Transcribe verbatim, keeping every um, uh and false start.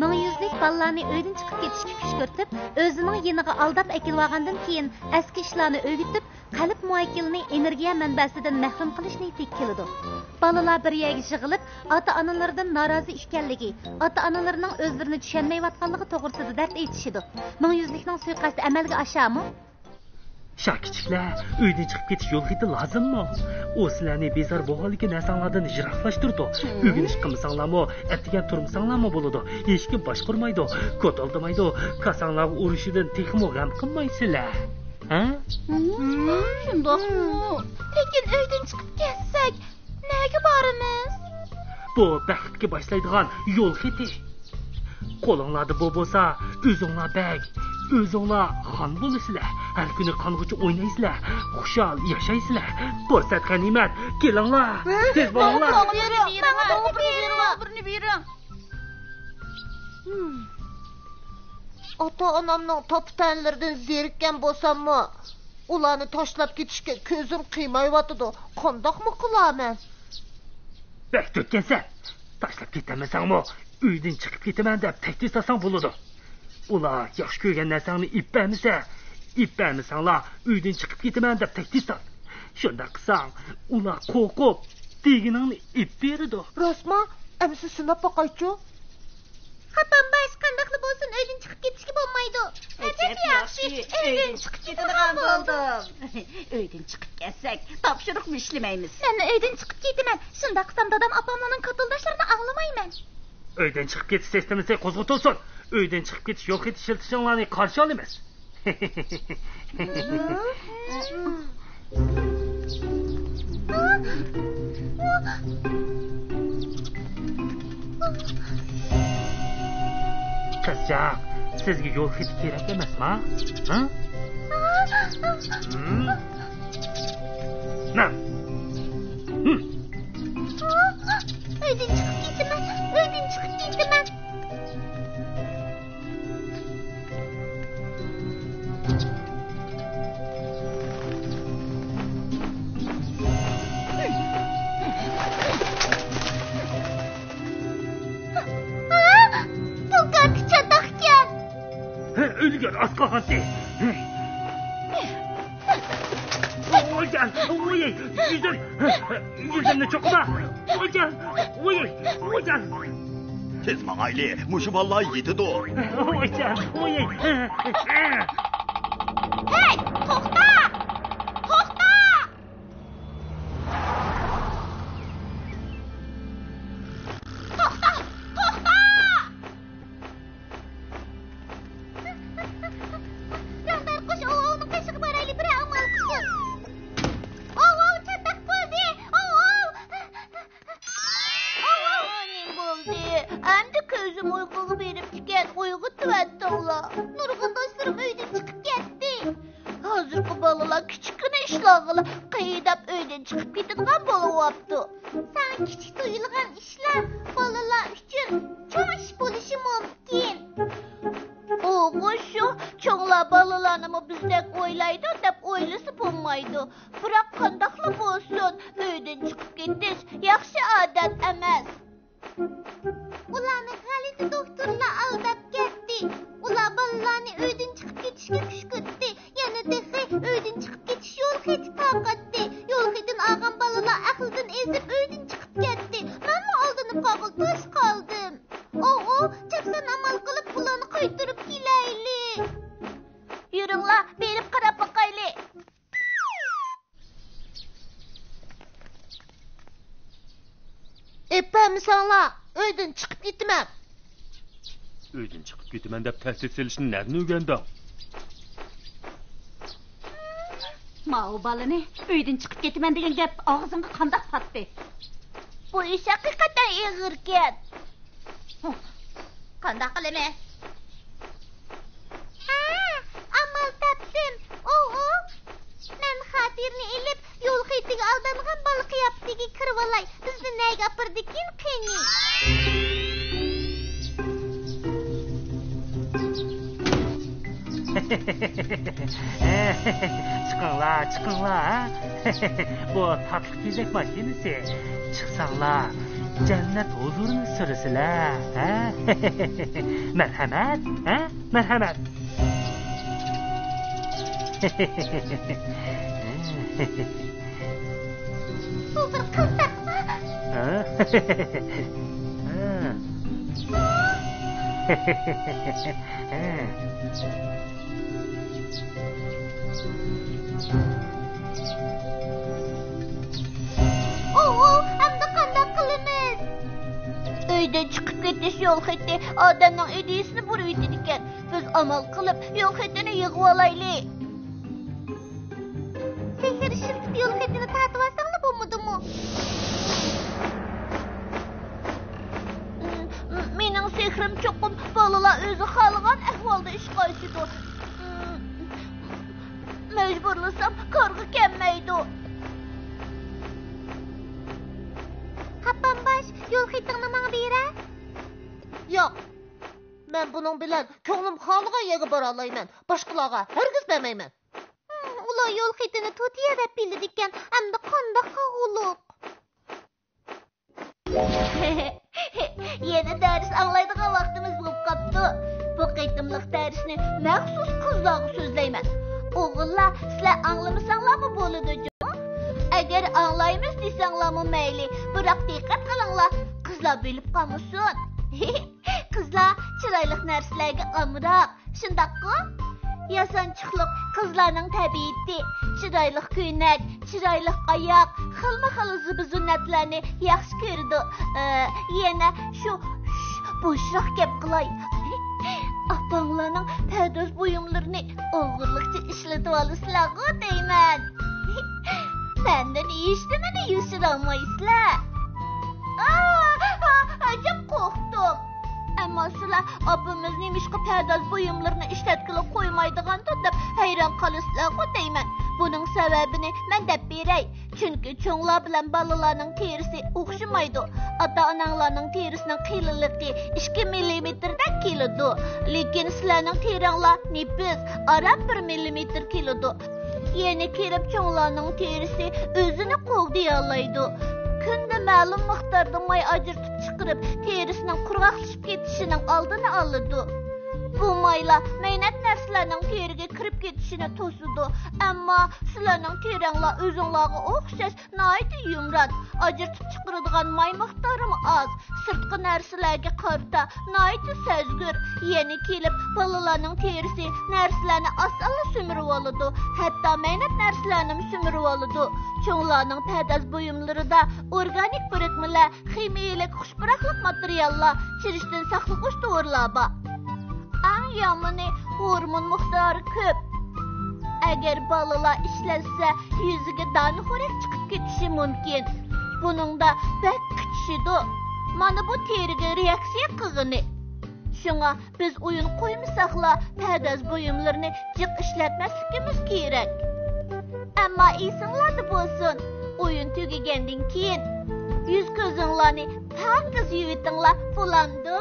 مىڭ يۈزلۈك بالىلارنى ئۆيدىن چىقىپ كېتىشكە كۈشكۈرتۈپ، ئۆزىنىڭ يېنىغا ئالداپ ئەكېلىۋالغاندىن كېيىن، ئەسكى ئىشلارنى ئۆگىتىپ، قەلب مۇئەككىلىنى ئېنېرگىيە مەنبەسىدىن مەھرۇم قىلىش نىيىتىگە كېلىدۇ. بالىلار بىر يەرگە يىغىلىپ، ئاتا-ئانىلىرىدىن نارازى ئىكەنلىكى، ئاتا-ئانىلىرىنىڭ ئۆزلىرىنى چۈشەنمەيۋاتقانلىقى توغرىسىدا دەرد ئېيتىشىدۇ. مىڭ يۈزلۈكنىڭ سۇيىقەستى ئەمەلگە ئاشارمۇ؟ شاھ كىچىكلەر، ئۆيدىن چىقىپ كېتىش يول خېتى لازىممۇ؟ ئۇ سىلەرنى بىزار بولغانلىكى نەرسەڭلاردىن يىراقلاشتۇرىدۇ. ھىم. ئۆگىنىش قىلمىساڭلارمۇ، ئەتىگەن تۇرمىساڭلارمۇ بولىدۇ. ھېچكىم باشقۇرمايدۇ، كوتۇلدىمايدۇ. كاساڭلارغا ئۇرۇشىدىن تېخىمۇ غەم قىلمايسىلەر. ھە؟ ھىم، شۇنداقمۇ؟ لېكىن ئۆيدىن چىقىپ كەتسەك، نەگە بارىمىز؟ بۇ بەختكە باشلايدىغان يول خېتى. قولۇڭلاردا بۇ بولسا، ئۆزۈڭلار بەگ، ئۆزۈڭلار خان بولىسىلەر. ھەر كۈنى قانغۇچە ئوينايسىلەر، خۇشال ياشايسىلەر. پۇرسەت غەنىيمەت، كېلىڭلار، تېز بولۇڭلار. ماڭا بىرنى بېرىڭ، ماڭا بىرنى بېرىڭ. ئاتا-ئانامنىڭ تاپا-تەنىلىرىدىن زېرىككەن بولساممۇ، ئۇلارنى تاشلاپ كېتىشكە كۆزۈم قىيمايۋاتىدۇ. قانداقمۇ قىلارمەن؟ بەك تۆككەنسەن. تاشلاپ كېتەلمىسەڭمۇ، ئۆيدىن چىقىپ كېتىمەن دەپ تەھدىت سالساڭ بولىدۇ. ئۇلار ياخشى كۆرگەن نەرسەڭنى ئېلىپ بەرمىسە، ئېلىپ بەرمىسەڭلار، ئۆيدىن چىقىپ كېتىمەن دەپ تەھدىت سال. شۇنداق قىلساڭ، ئۇلار قورقۇپ، دېگىنىڭنى ئېلىپ بېرىدۇ. راستما؟ ئەمىسە سىناپ باقايچۇ. خاپام بار، قانداقلا بولسۇن، ئۆيدىن چىقىپ كېتىشكە بولمايدۇ. ئەجەب ياخشى، ئۆيدىن چىقىپ كېتىدىغان بولدۇم. ئۆيدىن چىقىپ كەتسەك، تاپشۇرۇقمۇ ئىشلىمەيمىز. مەنمۇ ئۆيدىن چىقىپ كېتىمەن. شۇنداق قىلسام، دادام ئاپاملارنىڭ كوتۇلداشلىرىنى ئاڭلىمايمەن. ئۆيدىن چىقىپ كېتىش سىستېمىسى قوزغىتىلسۇن. ئۆيدىن چىقىپ كېتىش يول خېتى ئىشلىتىشىڭلارنى قارشى ئالىمىز. قىزچاق، سىزگە يول خېتى كېرەك ئەمەسما؟ ھە؟ ھىم؟ مەن. ھىم. ئۆيدىن چىقىپ كېتىمەن، ئۆيدىن چىقىپ كېتىمەن. بۇ گاكى چاتاقكەن. ئۆلگەن ئاز قالغانتى. ئۆلگەن، ئۇي، يۈزۈم، يۈزۈمنى چوقۇما. ئۆلگەن، ئۇي، ئۆلگەن. تېز ماڭايلى، مۇشۇ بالىلار يېتىدۇ. ئۆلگەن، ئۇي. ھەي، توختا! توختا! توختا! توختا! رەڭدار قۇش، ئوۋ، ئوۋنىڭ قېشىغا بارايلى، بىرەر ئامال قىلسۇن. ئوۋ، ئوۋ، چاتاق بولدى! ئوۋ، ئوۋ! ئوۋ، ئوۋ! نېمە بولدى؟ ئەمدى كۆزۈم ئۇيقۇغا بېرىپتىكەن، ئويغىتىۋەتتىڭلار. نۇرغۇن دوستلىرىم ئۆيدىن چىقىپ كەتتى. ھازىرقى بالىلار كىچىككىنە ئىشلارغىلا قىيداپ ئۆيدىن چىقىپ كېتىدىغان بولۇۋاپتۇ. ساڭا كىچىك تۇيۇلغان ئىشلار بالىلار ئۈچۈن چوڭ ئىش بولۇشى مۇمكىن. ئۇغۇ شۇ، چوڭلار بالىلارنىمۇ بىزدەك ئويلايدۇ دەپ ئويلىسا بولمايدۇ. بىراق قانداقلا بولسۇن، ئۆيدىن چىقىپ كېتىش ياخشى ئادەت ئەمەس. ئۇلارنى غەلىتە دوختۇرلار ئالداپ كەتتى. ئۇلار بالىلارنى ئۆيدىن چىقىپ كېتىشكە كۈشكۈرتتى. يەنە تېخى ئۆيدىن چىقىپ كېتىش يول خېتى تارقاتتى. يول خېتىنى ئالغان بالىلار ئەقلىدىن ئېزىپ، ئۆيدىن چىقىپ كەتتى. مەنمۇ ئالدىنىپ قالغىلى تاس قالدىم. ئوۋ، ئوۋ، چاپسان ئامال قىلىپ، ئۇلارنى قايتۇرۇپ كېلەيلى. يۈرۈڭلار، بېرىپ قاراپ باقايلى. ئېپەمسەڭلار، ئۆيدىن چىقىپ كېتىمەن. ئۆيدىن چىقىپ كېتىمەن دەپ تەھدىت سېلىشنى نەدىن ئۆگەندىڭ؟ ماۋۇ بالىنى ئۆيدىن چىقىپ كېتىمەن دېگەن گەپ ئاغزىڭغا قانداق پاتتى؟ بۇ ئىش ھەقىقەتەن ئېغىركەن. قانداق قىلىمىز؟ ھە، ئامال تاپتىم. ئوۋ، ئوۋ. مەن خاتىرىنى ئېلىپ، يول خېتىگە ئالدانغان بالا قىياپىتىگە كىرىۋالاي. بىزنى نەگە ئاپىرىدىكىن قېنى؟ چىقىڭلار، چىقىڭلار، ھە؟ بۇ تاتلىق تېزەك ماشىنىسى. چىقساڭلار، جەننەت ھۇزۇرىنى سۈرىسىلەر، ھە؟ مەرھەمەت، ھە؟ مەرھەمەت. بۇ بىر قىلتاقمۇ؟ ھە؟ ھە. ئوۋ، ئەمدى قانداق قىلىمىز؟ ئۆيدىن چىقىپ كېتىش يول خېتى ئادەمنىڭ ئىدىيىسىنى بۇرۇۋېتىدىكەن. بىز ئامال قىلىپ يول خېتىنى يىغىۋالايلى. سېھىر ئىشلىتىپ يول خېتىنى تارتىۋالساڭلا بولمىدىمۇ؟ مېنىڭ سېھرىم چوقۇم بالىلار ئۆزى خالىغان ئەھۋالدا ئىشقا ئاشىدۇ. مەجبۇرلىسام كارغا كەلمەيدۇ. قاپقانباش، يول خېتىڭنى ماڭا بېرە. ياق. مەن بۇنىڭ بىلەن كۆڭلۈم خالىغان يەرگە بارالايمەن. باشقىلارغا ھەرگىز بەرمەيمەن. ھىم، ئۇلار يول خېتىنى تۇتىيا دەپ بىلىدىكەن. ئەمدى قانداق قىلغۇلۇق؟ يەنە دەرس ئاڭلايدىغان ۋاقتىمىز بولۇپ قاپتۇ. بۇ قېتىملىق دەرسنى مەخسۇس قىزلارغا سۆزلەيمەن. ئوغۇللار، سىلەر ئاڭلىمىساڭلارمۇ بولىدۇ جۇمۇ. ئەگەر ئاڭلايمىز دېسەڭلارمۇ مەيلى، بىراق دىققەت قىلىڭلار، قىزلار بىلىپ قالمىسۇن. قىزلار چىرايلىق نەرسىلەرگە ئامراق، شۇنداققۇ؟ ياسانچۇقلۇق قىزلارنىڭ تەبىئىتى. چىرايلىق كۆينەك، چىرايلىق ئاياغ، خىلمۇ خىل زىبۇ زىننەتلەرنى ياخشى كۆرىدۇ. ئە، يەنە شۇ، شۇ، بوشراق گەپ قىلاي. ئاپاڭلارنىڭ پەرداز بۇيۇملىرىنى ئوغرىلىقچە ئىشلىتىۋالىسىلەرغۇ دەيمەن. مەندىن ھېچنېمىنى يوشۇرالمايسىلەر. ئا، ئا، ئاجاپ قورقتۇم. ئەمما سىلەر ئاپىمىز نېمىشقا پەرداز بۇيۇملىرىنى ئىشلەتكىلى قويمايدىغاندۇ دەپ ھەيران قالىسىلەرغۇ دەيمەن. بۇنىڭ سەۋەبىنى مەن دەپ بېرەي. چۈنكى چوڭلار بىلەن بالىلارنىڭ تېرىسى ئوخشىمايدۇ. ئاتا-ئاناڭلارنىڭ تېرىسىنىڭ قېلىنلىقى ئىككى مىللىمېتىردەك كېلىدۇ. لېكىن سىلەرنىڭ تېرەڭلار نېپىز، ئاران بىر مىللىمېتىر كېلىدۇ. يەنە كېلىپ چوڭلارنىڭ تېرىسى ئۆزىنى قوغدىيالايدۇ. كۈندە مەلۇم مىقداردا ماي ئاجرىتىپ چىقىرىپ، تېرىسىنىڭ قۇرغاقلىشىپ كېتىشىنىڭ ئالدىنى ئالىدۇ. بۇ مايلار مەينەت نەرسىلەرنىڭ تېرىگە كىرىپ كېتىشىنى توسىدۇ. ئەمما سىلەرنىڭ تېرەڭلار ئۆزۈڭلارغا ئوخشاش ناھايىتى يۇمران، ئاجرىتىپ چىقىرىدىغان ماي مىقدارىمۇ ئاز، سىرتقى نەرسىلەرگە قارىتا ناھايىتى سەزگۈر. يەنە كېلىپ بالىلارنىڭ تېرىسى نەرسىلەرنى ئاسانلا سۈمۈرۈۋالىدۇ، ھەتتا مەينەت نەرسىلەرنىمۇ سۈمۈرۈۋالىدۇ. چوڭلارنىڭ پەرداز بۇيۇملىرىدا ئورگانىك بىرىكمىلەر، خىمىيەلىك خۇشپۇراقلىق ماتېرىياللار، چىرىشتىن ساقلىغۇچ دورىلار بار. ئەڭ يامىنى، ھورمون مىقدارى كۆپ. ئەگەر بالىلار ئىشلەتسە، يۈزىگە دانىخورەك چىقىپ كېتىشى مۇمكىن. بۇنىڭدا بەك قىچىشىدۇ. مانا بۇ تېرىگە رېئاكسىيە قىلغىنى. شۇڭا بىز ئويۇن قويمىساقلا، پەرداز بۇيۇملىرىنى جىق ئىشلەتمەسلىكىمىز كېرەك. ئەمما ئېسىڭلاردا بولسۇن، ئويۇن تۈگىگەندىن كېيىن يۈز-كۆزۈڭلارنى پاكىز يۇيۇۋېتىڭلار، بولامدۇ؟